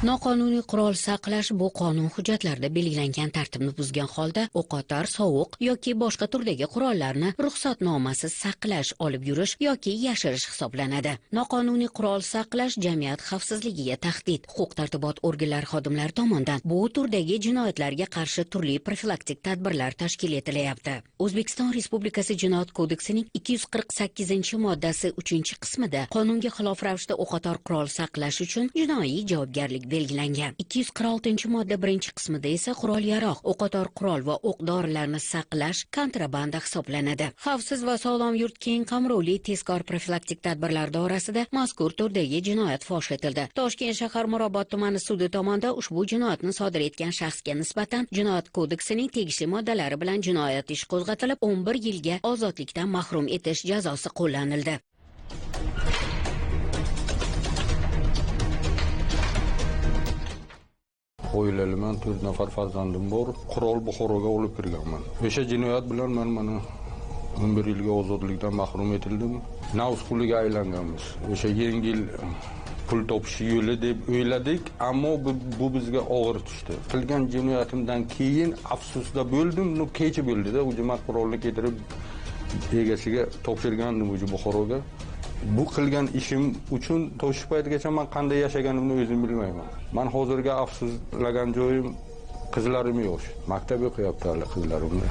Noqonuniy qurol saqlash bu qonun hujjatlarida belgilangan tartibni buzgan holda o'qotar, sovuq yoki boshqa turdagi qurollarni ruxsatnomasiz saqlash, olib yurish yoki yashirish hisoblanadi. Noqonuniy qurol saqlash jamiyat xavfsizligiga tahdid. Huquq-tartibot organlari xodimlari tomonidan bu turdagi jinoyatlarga qarshi turli profilaktik tadbirlar tashkil etilyapti. O'zbekiston Respublikasi Jinoyat kodeksining 248-moddasi 3-qismida qonunga xilof ravishda o'qotar qurol saqlash uchun jinoiy javobgarlik belgilangan. 246-modda 1-qismida esa qurol-yarog', o'qotar qurol va o'q-dorilarni saqlash kontrabanda hisoblanadi. Xavfsiz va sog'lom yurt keng qamrovli tezkor profilaktik tadbirlar doirasida mazkur turdagi jinoyat fosh etildi. Toshkent shahar Mirobod tumani sudi tomonidan ushbu jinoyatni sodir etgan shaxsga nisbatan Jinoyat kodeksining tegishli moddalari bilan jinoyat ishi qo'zg'atilib, 11 yilga ozodlikdan mahrum etish jazosi qo'llanildi. Oilaliman, 4 nafar farzandim bor. Qurol Buxoroga olib kirganman. O'sha jinoyat bilan men mana 11 yilga ozodlikdan mahrum etildim. Navs quliga aylanganmiz. O'sha yengil pul topish yo'li deb o'yladik, ammo bu bizga og'ir tushdi. Qilgan jinoyatimdan keyin afsusda bo'ldim, no kecha bo'ldi-da, o'zi men qurolni keltirib egasiga topshirgandim o'zi Buxoroga. Bu qilgan ishim uchun to'shish paytigacha men qanday yashaganimni o'zim bilmayman. Men hozirgi afsuslagan joyim qizlarim yosh. Maktab o'qiyapti hali qizlarimni.